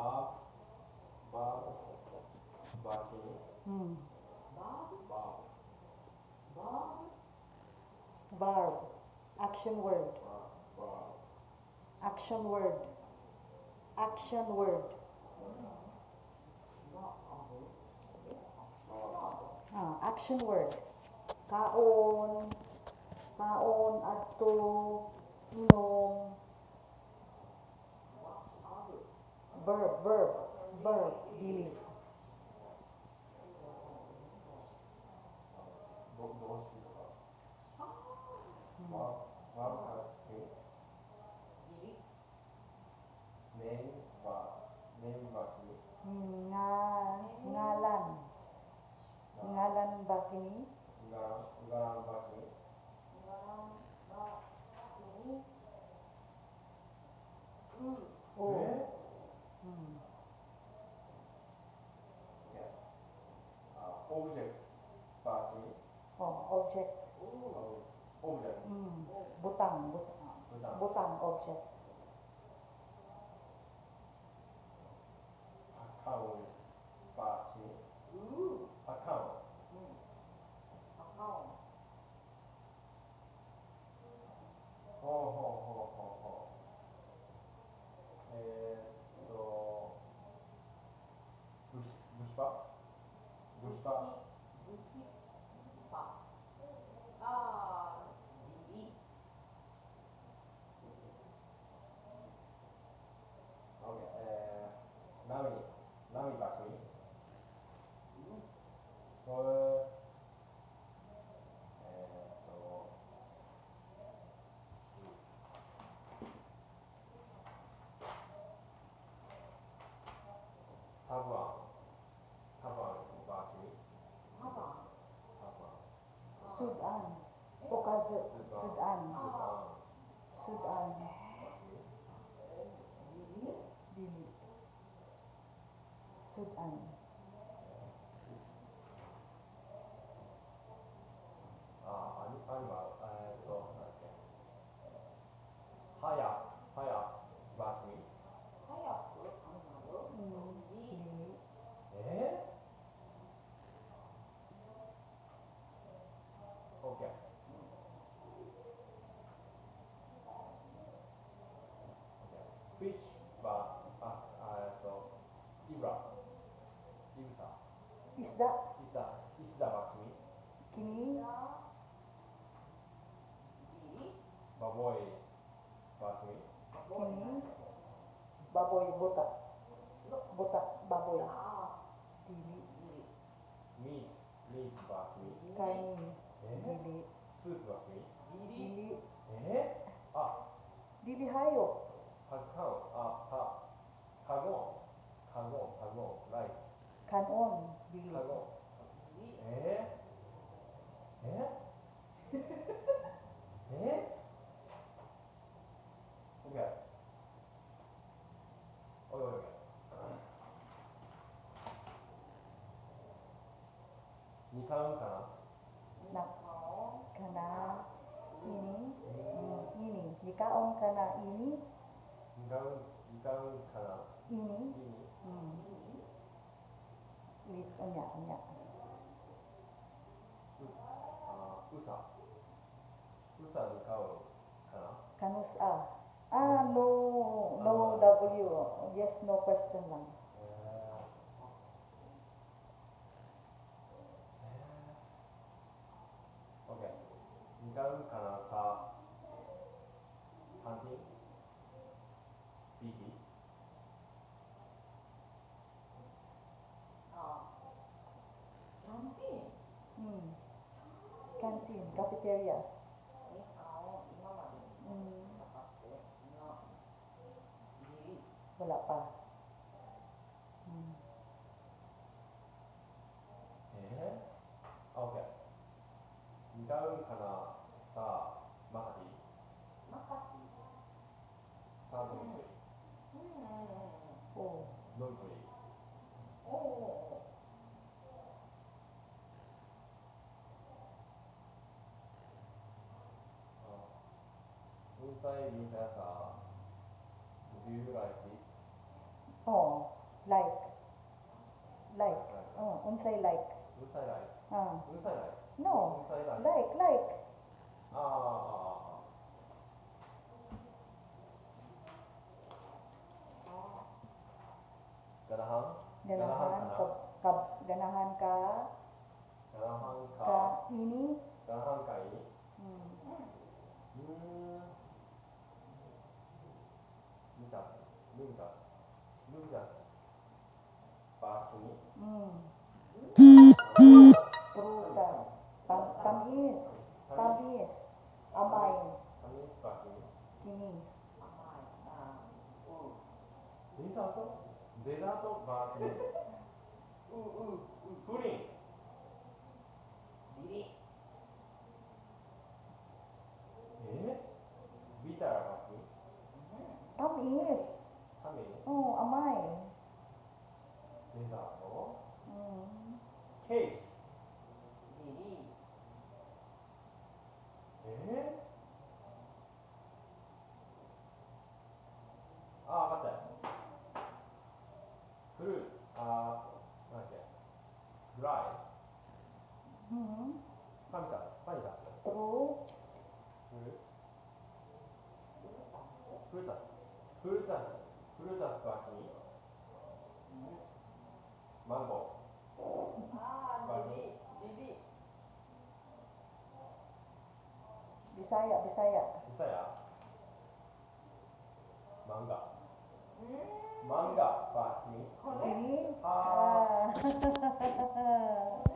Verb, verb, ばきみ。 バーバーブバーブ。 Verb. Action word. バーバ Action word. Action word. バアブえーババー Ah, action word. Kaon, kaon, adto, inom. ブバアブ。 Verb, verb, verb, dili. ー動詞とか。ああ。バーバーバかきービリ。ネイバーネイバーキ Nga, ね。 ngalan. ガ Ngalan ba kini? ガランガランバキミ。ガランバキに。う。 Oh. えー、OK。 あ、オブジェクトバキミ。 Oh, object. う。オブジェクト。 Mm. お。 Butang, butang, ブタン。 butang object. パカウンバキミ。う。パカウン。うん。パカオン。ほうほうほうほうほう。ブヒブヒバブブヒバ。ヒブヒバ。あービリ。オッケー。ナミナミバキミ。うん。これ、えーっとサブアン、サブアンバキミ。サバン。サブアン。 Sudan. え。 Okazu. スーパ Sudan. ン、スーパあン Sudan. バキミ。ーえビリ。 Dili. Sudan. あ、アニマル、なんだっけ。はや、はや、バキミ。早くアニマル。ビリ。 Dili. えー、オッケー。うん。オッケー。フィッシュは、あ、イブラ、イブサ、 Isda. イサ、イスダバキミ。 Kini. だビリ。バボイバキミ。バボイ Kini. なんやろ。 Baboy. Buta. Buta. Baboy. ああ Dili. ビリ。ミート、ミートバキミ。ビリ。 Karni. え Dili. スープバキミ。ビリ。 Dili. えー、あ、 Dili hayop. パカン、あ、パ、カゴン、カゴン、パゴン、ライス、 Kanon. Dili. カゴビリ。ン。えー、えー、オッケー、オッケーオッケー。2買うんかな。ニ Na カオン kana ナウ ini. 2、 Ini. Nikaon kana ini. 買うん、2買うんかな。 Ini. いに、 Mm. イニ。 Lit unya unya. う、あ、うさ、うさ2買うんかな。 Kanus-a. Ah, え no, あ、 no のだ。 W. Yes, no question lang. えオッケー。2買うんかなさ、カンティン、ビキ。あキャンティーン。 Mm. キャンティ Canteen, ーン。 cafeteria. 日韓を今までに Mm. 戦ってな、ビリ。 Wala pa. Mm. えー、あ、オッケー。2買うんかなさ、マカティ。マカティ。サーうん。ドミトリうんうんうんうん。 Oh. ー。ドミトリー。おうおうおあ、雲彩ビサヤサ、Do you like this? Oh, like. Like. Oh, unsay like? Unsay like. Ah. Unsay like. No. Unsay like. Like, like. あーあーああーganahan Ganahan ka ka, ka ganahan ka ganahan ka ka ini. Ganahan ka ini. うーん ミタスルータスルータスバーキニ。 Prutas. Tam tamis. Tamis. Amay. タミスバーキニ。 Kini. 甘いなうデザートデザートバーキニ。ううう。プリン。ビリ。えビターバーキニ。 Tamis. タミス。 Oh, amay. デザート ケーキ。ビリ。えー、あー、分かったよ。フルーツ、あー、なんだっけ、ドライ。 パミタスパニタス。 True. フルフルタス。フルタスフルタスフルタスバーキニ。マンゴあー、ビリビリ。 Bisaya, Bisaya. ー。ピサヤマンガ。 うん。マンガバーキニ。これ。 Kini. あ Ah.